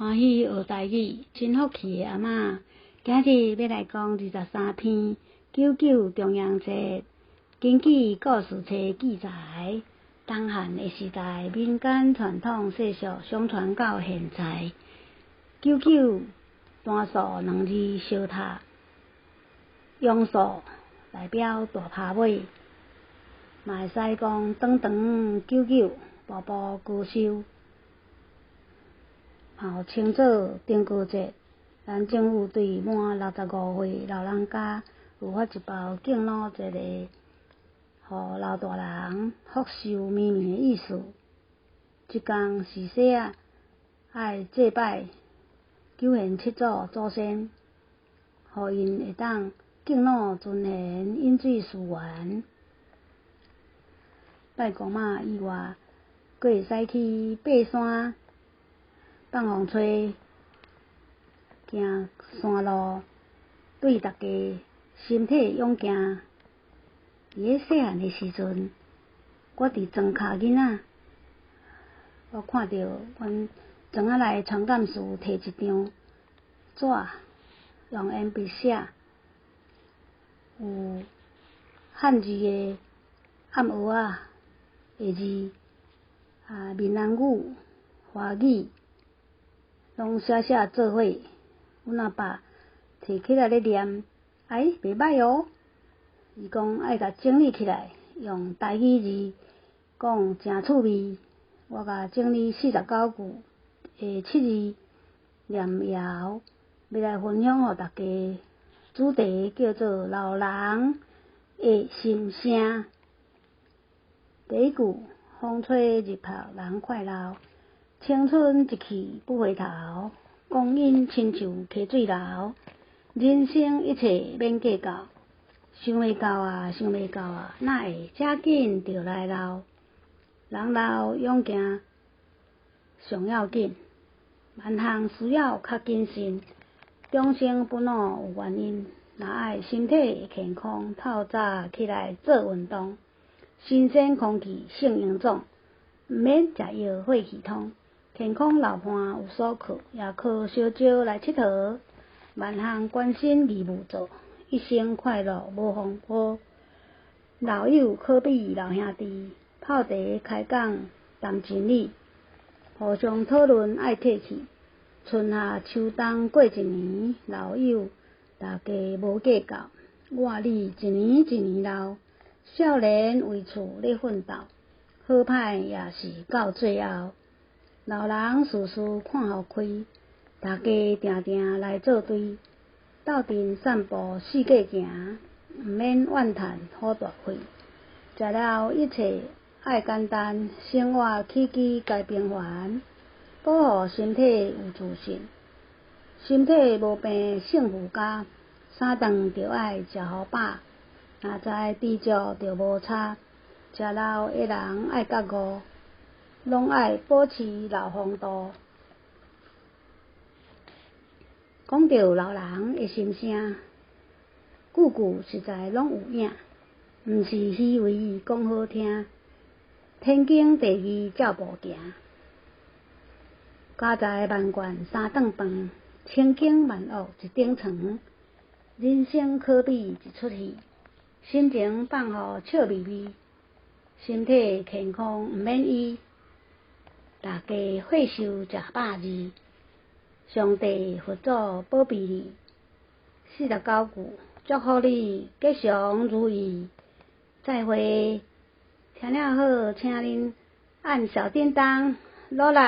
歡喜學台語，真福氣的阿嬤。今日欲來講23篇九九重陽節。根據故事冊記載，東漢的時代，民間傳統習俗相傳到現在。九九單數兩字相疊，陽數代表大拋尾，嘛會使講長長久久，步步高壽。嘛有稱做登高節。咱政府對滿65歲老人家有發一包敬老節的，予老大人福壽綿綿的意思。這工時細仔愛祭拜九賢七祖祖先，予𪜶會當敬老尊賢，飲水思源。拜公媽以外，閣會使去爬山、放風吹、行山路，對大家身體勇健。佇咧細漢的時陣，我佇莊跤囡仔，我看著阮莊仔內傳教士提一張紙，用鉛筆寫，有漢字的暗號仔的字，啊，閩南語、華語，攏寫寫做伙。阮阿爸提起來咧念，哎，袂䆀哦！伊講愛共整理起來，用台語字講誠趣味。我共整理49句的七字念謠，欲來分享予大家。主題叫做老人的心聲。第一句，風吹日曬人快老，青春一去不回頭，光陰親像溪水流，人生一切免計較，想袂到啊，想袂到啊，哪會遮緊就來老？人老勇健上要緊，萬項需要較謹慎，長生不老有原因，若愛身體健康，透早起來做運動，新鮮空氣勝榮總，毋免食藥血氣通，健康老伴有所靠，也靠相招來𨑨迌，萬項關心義務做，一生快樂無風波。老友可比老兄弟，泡茶開講談真理，互相討論愛客氣。春夏秋冬過一年，老友大家無計較，我你一年一年老，少年為厝咧奮鬥，好歹也是到最後。老人事事看予開，大家定定來做對，鬥陣散步四界行，毋免怨嘆好大氣。食了一切愛簡單，生活起居該平凡，保護身體有自信，身體無病勝富家，三頓著愛食予飽，若知知足就無差。食老的人愛覺悟，攏愛保持老風度。講著老人的心聲，句句實在攏有影，毋是虛偽講好聽。天經地義照步行，家財萬貫三頓飯，千經萬惡一頂床。人生可比一齣戲，心情放予笑眯眯，身體健康毋免醫，大家歲壽食百二，上帝佛祖保庇你。49句，祝福你吉祥如意，再會。聽了好，請恁按小叮噹，努力。